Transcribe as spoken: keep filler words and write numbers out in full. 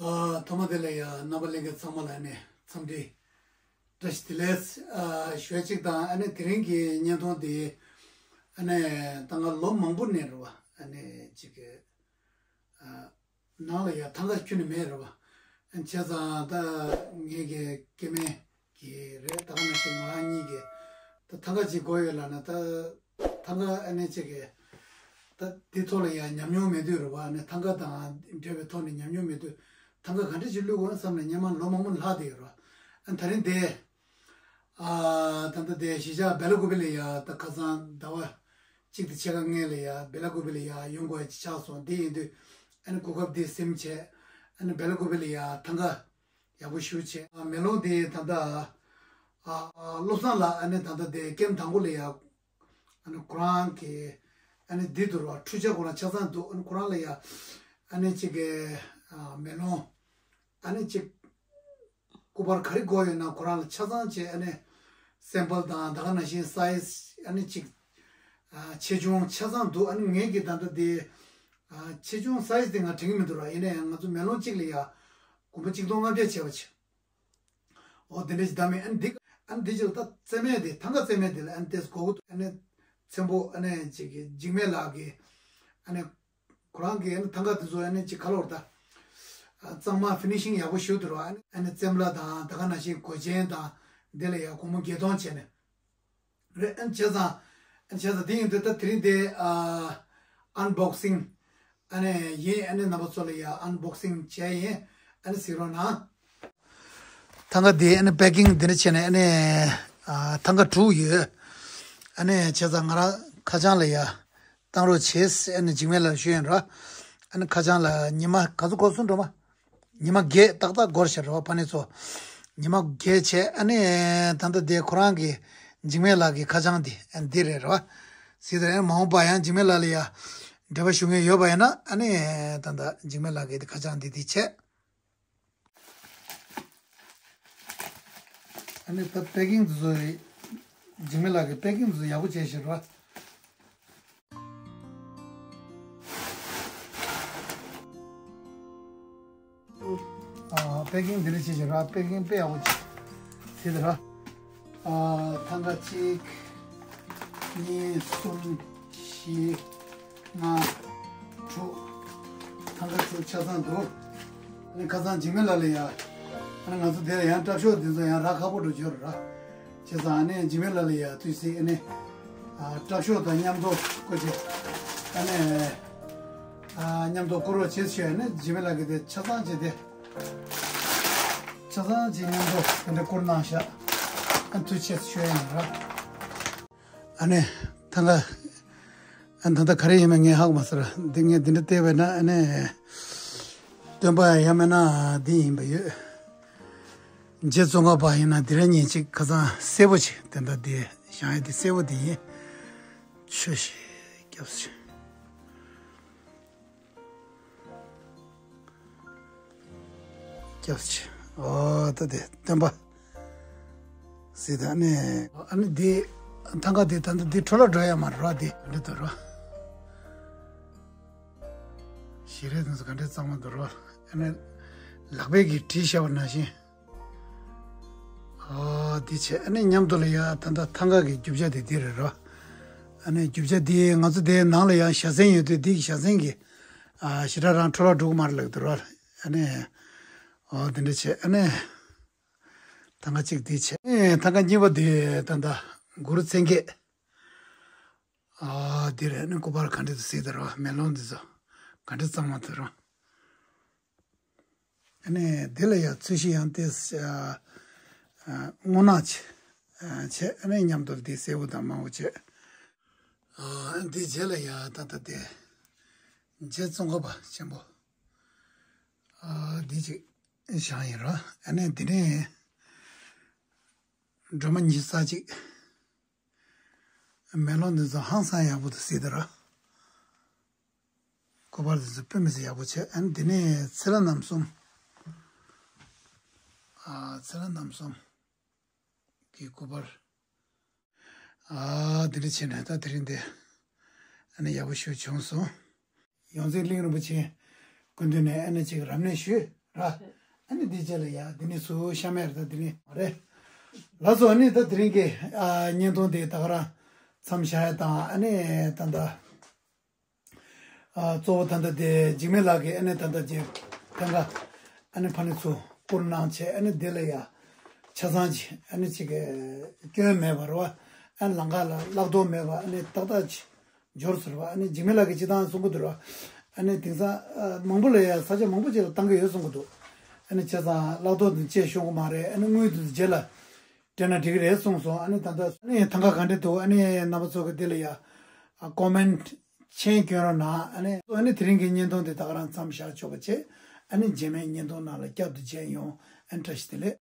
ཨ། ཐོག་མ་དེ་ལ་ཡང་རྣམ་པ་ལྷན་རྒྱས་ཚང་མ་ལ་ནི་འཚམས་འདྲི་བཀྲ་ཤིས་བདེ་ལེགས། ཨ། ཞུ་ཡ་གཅིག་དང་། ཨ་ནི་དེ་རིང་གི་བརྙན་ཐུང་འདི་ཨ་ནི་ད་ང་ལོ་མང་པོ་ནས་རེད་བ། ཨ་ནི་གཅིག་གི་ཨ་ནང་ལ་ཡང་ཐང་ག་ཁྱོན་ནས་མེད་རེད་བ། ཨ་ནི་བྱས་ཙང་ད་ངེད་ཀྱི་སྐྱེ་དམན་གྱི་རེད། ད་ག་ནང་བཞིན་ང་རང་གཉིས་ཀྱི་ད་ཐང་ག་ཅིག་དགོས་ཡོད་ལབ་ན། ད་ཐང་ག་ཨ་ནི་གཅིག་གི་ད་འདི་ཐོག་ལ་ཡང་ཉམས་མྱོང་མེད་དུས་རེད་བ། ཨ་ནི་ཐང་ག་དང་འབྲེལ་བའི་ཐོག་ནས་ཉམས་མྱོང་མེད་དུས་ཐང་ག་ག་འདྲ་ཅིག་བླུག་དགོས་ན་བསམ་ནས་སྔོན་མ་ལོ་མང་པོ་ལྷག་བསྡད་ཡོད་རེད་བ། ཨ་ནི་ད་རིང་དེ་ཨ་ད་ལྟ་དེ་གཞིས་ཆགས་སྦེ་ལ་ཀུ་པེ་ལ་ཡ་ད་ཁ་སང་ཟླ་བ་གཅིག་དང་ཕྱེད་ཀ་སྔོན་ལ་ཡ་སྦེ་ལ་ཀུ་པེ་ལ་ཡ་ཡོང་དགོས་ཡ་ཅིག་ཆགས་སོང་། དེ་ཡིན་དུས་ཨ་ནི་གོ་སྐབས་དེ་ཟིན་བྱས། ཨ་ནི་སྦེ་ལ་ཀུ་པེ་ལ་ཡ་ཐང་ག་ཡག་པོ་ཞེ་པོ་བྱས། ཨ་མེ་ལོང་དེ་ད་ལྟ་ཨ་ཨ་བློ་བཟང་ལགས། ཨ་ནི་ད་ལྟ་དེ་ཀེམ་དང་པོ་ལ་ཡ་ཨ་ནི་ཁོ་རང་གི་ཨ་ནི་འདི་འདུག་ར། འཕྲུལ་ཆས་ཁོ་རང་ཆ་ཚང་འདུག། ཨ་ནི་ཁོ་རང་ལ་ཡ་ཨ་ནི་གཅིག་གི་ཨ་མེ་ལོང་ཨ་ནི་གཅིག་སྐུ་པར་ག་རེ་དགོས་ཡོད་ན་ཁོ་རང་ལ་ཆ་ཚང་བྱས། ཨ་ནི་སེམ་པལ་དང་ད་ག་ནང་བཞིན་སའི་ཛི་ཨ་ནི་གཅིག་ཨ་ཆེ་ཆུང་ཆ་ཚང་འདུག། ཨ་ནི་ངེད་ཀྱི་ད་ལྟ་དེ་ཨ་ཆེ་ཆུང་སའི་ཛི་དེ་ང་དྲན་གྱི་མི་འདུག་ར། ཡིན་ན་ཡང་ང་ཚོ་མེ་ལོང་གཅིག་ལ་ཡ་གོང་པ་གཅིག་སྟོང་ལྔ་བརྒྱ་བྱས་པ་བྱས། འོ་དེ་འདྲ་ཞིག་བདམས་ཡིན། ཨ་ནི་འདི་ཨ་ནི་འདི་ཅིག་ལ་ད་རྩེ་མོ་དེ་ཐང་ག་རྩེ་མོ་དེ་ལ་ཨ་ནི་ཏོག་ཙམ་གོ་གི་འདུག། ཨ་ནི་ཚེམ་པོ་ཨ་ནི་ཅིག་གི་འཇིགས་མེད་ལགས་ཀྱི་ཨ་ནི་ཁོ་རང་གི་ཨ་ནི་ཐང་ག་དེ་ཚོ་ཨ་ནི་ཅིག་ག་ལོར་ད་ཨ་གཙང་མ་ཕི་ནི་ཤིང་ཡག་པོ་ཞེ་པོ་འདུག་ར། ཨ་ནི་ཨ་ནི་རྩེ་མོ་ལ་དང་ད་ག་ནང་བཞིན་གོས་ཆེན་དང་དེ་ལ་ཡ་སྒོར་མོ་བརྒྱད་སྟོང་བྱས་ནས། རེད། ཨ་ནི་བྱས་ཙང་ཨ་ནི་བྱས་ཙང་དེ་ཡིན་དུས་ད་དེ་རིང་དེ་ཨ་ཨན་བོག་སིང་ཨ་ནི་ཡིན། ཨ་ནི་རྣམ་པ་ཚོ་ལ་ཡ་ཨན་བོག་སིང་བྱས་ཡིན། ཨ་ནི་གཟིགས་རོགས་གནང་། ཐང་ག་དེ་ཨ་ནི་པེ་ཀིང་དེ་འདྲ་བྱས་ནས་ཨ་ནི་ཨ་ཐང་ག་དྲུག་ཡོད། ཨ་ནི་བྱས་ཙང་ང་རང་ཁ་བྱང་ལ་ཡ་བཏང་རོགས་བྱེད། ཨ་ནི་འཇིགས་མེད་ལགས་ཞུ་ཡིན་ར། ཨ་ནི་ཁ་བྱང་ལ་ཉི་མ་ག་ཚོད་འགོར་སོང་འགྲོ་མ། ཉི་མ་བརྒྱད་ཏག་ཏག་འགོར་ཤག་ར་བ། ཕ་ནི་ཚོ་ཉི་མ་བརྒྱད་བྱས། ཨ་ནི་ད་ལྟ་དེ་ཁོ་རང་གི་འཇིགས་མེད་ལགས་ཀྱི་ཁ་བྱང་འདི་ཨ་འདི་རེད་ར་བ། སྲིད་དེ་ཨ་ནི་མ་འོངས་པ་ཡང་འཇིགས་མེད་ལགས་ལ་ཡ་འབྲེལ་བ་ཞུ་མཁན་ཡོད་པ་ཡིན་ན། ཨ་ནི་ད་ལྟ་འཇིགས་མེད་ལགས་ཀྱི་ཁ་བྱང་འདི་འདི་བྱས། ཨ་ནི་ད་པེ་ཀིང་དེ་ཚོ་རེད། འཇིགས་མེད་ལགས་ཀྱི་པེ་ཀིང་དེ་ཚོ་ཡག་པོ་བྱས་ཤག་ར། ཨ་པེ་ཀིང་འདི་འདྲ་བྱས་ཤག་ར། པེ་ཀིང་དཔེ་ཡག་པོ་བྱས་ཟེར་དེ་ར། ཨ་ཐང་ག་གཅིག་གཉིས་གསུམ་བཞི་ལྔ་དྲུག། ཐང་ག་དྲུག་ཆ་ཚང་འདུག། ཨ་ནི་ཁ་སང་འཇིགས་མེད་ལགས་ལ་ཡ། ཨ་ནི་ང་ཚོ་དེ་ལ་ཡང་སྐྲ་ཤོག་འདི་ཚོ་ཡང་རག་ཁག་པོ་འགྲོ་གི་ཡོད་རེད་ར། བྱས་ཙང་ཨ་ནི་འཇིགས་མེད་ལགས་ལ་ཡ་དུས་སྲིད་ཨ་ནི་ཨ་སྐྲ་ཤོག་དང་མཉམ་དུ་བསྐུར་བྱས། ཨ་ནི་ཨ་མཉམ་དུ་བསྐུར་རོགས་བྱེད་ཞུས། ཨ་ནི་འཇིགས་མེད་ལགས་ཀྱིས་དེ་ཆ་ཚང་བྱས་ཏེ། ཆ་ཚང་བྱས་མཉམ་དུ་དེ་འདྲ་བསྐུར་གནང་ཤག། ཨ་ཐུགས་རྗེ་ཆེ་ཞུ་ཡ་ཡིན་ར། ཨ་ནི་ཐང་ག་ཨ་ད་ལྟ་ག་རེ་ཡིན་མིན་ངས་ཧ་གོ་མ་སོང་ར། འདི་ངས་འདི་འདྲ་བལྟས་པས་ན་ཨ་ནི་སྟོན་པ་ཡང་མིན་ན་འདི་ཡིན་པ་ཡོད། རྗེ་ཙོང་ཁ་པ་ཡིན་ན་འདི་ར་ཉིན་གཅིག་ཁ་སང་གསལ་པོ་ཅིག་དེ་འདྲ་འདི་བཞེངས་ཡ་འདི་གསལ་པོ་འདི་ཡིན། ཆོས་ཤིག་སྐྱབས་སུ་མཆི། སྐྱབས་སུ་མཆི། ཨོ་ད་དེ་སྟོན་པ་ཟེར་ད་ནི། ཨ་ནི་འདི་ཐང་ག་འདི་ད་ལྟ་འདི་འཕྲོ་བརླག་འགྲོ་ཡ་མ་རེད་ར། འདི་འདི་ད་ར། ཞལ་རས་དེ་ཚོ་ག་འདྲས་གཙང་མ་འདུག་ར། ཨ་ནི་ལག་པས་ཀྱིས་བྲིས་བཞག་པ་ནང་བཞིན། ཨ་འདི་བྱས། ཨ་ནི་མཉམ་དུ་ལ་ཡ་ད་ལྟ་ཐང་ག་གི་རྒྱུ་ཆ་དེ་འདི་རེད་ར། ཨ་ནི་རྒྱུ་ཆ་འདི་ང་ཚོ་དེའི་ནང་ལ་ཡ་བཞའ་ཚན་ཡོད་དུས་འདི་གི་བཞའ་ཚན་གྱི་ཨ་ཞེ་དྲག་རང་འཕྲོ་བརླག་འགྲོ་གི་མ་རེད་ལབ་འདུག་ར། ཨ་ནི་ཨ་འདི་འདྲ་བྱས། ཨ་ནི་ཐང་ག་གཅིག་འདི་བྱས། ཨ་ནི་ཐང་ག་གཉིས་པ་འདི་ད་ལྟ་གུ་རུ་མཚན་བརྒྱད། ཨ་འདི་རེད། ཨ་ནི་སྐུ་པར་ག་འདྲ་འདུག་ཟེར་དེ་ར། མེ་ལོང་འདི་ཚོ་ག་འདྲ་གཙང་མ་འདུག་ར། ཨ་ནི་དེ་ལ་ཡང་ཚོས་གཞི་ཡང་ཏོག་ཙམ་ཨ་སྔོ་ནག་བྱས། ཨ་ནི་མཉམ་དུ་དེ་སེར་པོ་དང་དམར་པོ་བྱས། ཨ་དེའི་རྗེས་ལ་ཡང་ད་ལྟ་དེ་རྗེ་ཙོང་ཁ་པ་ཆེན་པོ་ཨ་འདི་ཅིག་བཞེངས་ཡིན་ར། ཨ་ནི་དེ་ནས་སྒྲོལ་མ་ཉི་ཤུ་རྩ་གཅིག། མེ་ལོང་འདི་ཚོ་ཧང་སང་ཡག་པོ་འདུག་ཟེར་དེ་ར། སྐུ་པར་འདི་ཚོ་དཔེ་མི་སྲིད་ཡག་པོ་བྱས། ཨ་ནི་དེ་ནས་ཚེ་ལྷ་རྣམ་གསུམ། ཨ་ཚེ་ལྷ་རྣམ་གསུམ་གི་སྐུ་པར། ཨ་དེ་འདྲ་བྱས་ནས་ད་དེ་རིང་འདི་ཨ་ནི་ཡག་པོ་ཞིག་བྱུང་སོང་། ཡོངས་འཛིན་གླིང་རིན་པོ་ཆེ་སྐུ་མདུན་ནས་ཨ་ནི་ཅིག་རབ་གནས་ཞུས། ར། ཨ་ནི་དེ་རྗེས་ལ་ཡ་དེ་ནས་སུ་ཤ་མེར་ད་དེ་ནས་མ་རེད། ལགས་སོ། ཨ་ནི་ད་དེ་རིང་གི་ཨ་བརྙན་ཐུང་དེ་ད་ག་རང་མཚམས་བཞག་ཡ་དང་། ཨ་ནི་ད་ད་ཨ་གཙོ་བོ་ད་ལྟ་དེ་འཇིགས་མེད་ལགས་ཀྱིས་ཨ་ནི་ད་ལྟ་ཅིག་ཐང་ག་ཨ་ནི་ཕ་ནི་ཚུར་བསྐུར་གནང་བྱས། ཨ་ནི་དེ་ལ་ཡ་ཆ་ཚང་ཅིག་ཨ་ནི་ཅིག་སྐྱོན་མེད་པ་རེད་བ། ཨ་ནི་ལམ་ཁ་ལ་བརླག་དོགས་མེད་པ་ཨ་ནི་ཏག་ཏག་ཅིག་འབྱོར་ཟེར་བ། ཨ་ནི་འཇིགས་མེད་ལགས་ཀྱིས་སྤྱིར་བཏང་གསུང་གི་འདུག་ར། ཨ་ནི་དེང་སང་ཨ་མང་པོ་ལ་ཡ་ས་ཆ་མང་པོ་ཅིག་ལ་བཏང་གི་ཡོད་གསུང་གི་འདུག་ཨ་ནི་བྱས་ཙང་བརླག་དོགས་འདི་ཅིག་ཤོང་གི་མ་རེད། ཨ་ནི་དངུལ་འདི་རྗེས་ལ་སྤྲད་ན་འགྲིག་གི་རེད་གསུངས་སོང་། ཨ་ནི་ད་ལྟ་ཨ་ནི་ཐང་ག་ག་འདྲ་འདུག་ཨ་ནི་རྣམ་པ་ཚོ་གི་དེ་ལ་ཡ་ཨ་ཀོ་མེན་མཆན་སྐྱོན་རོགས་གནང་། ཨ་ནི་ཨ་ནི་དེ་རིང་གི་བརྙན་ཐུང་དེ་ད་ག་རང་མཚམས་བཞག་ཆོག་པ་བྱས། ཨ་ནི་རྗེས་མའི་བརྙན་ཐུང་ནང་ལ་བསྐྱར་དུ་མཇལ་ཡོང་། ཨ་ནི་བཀྲ་ཤིས་བདེ་ལེགས།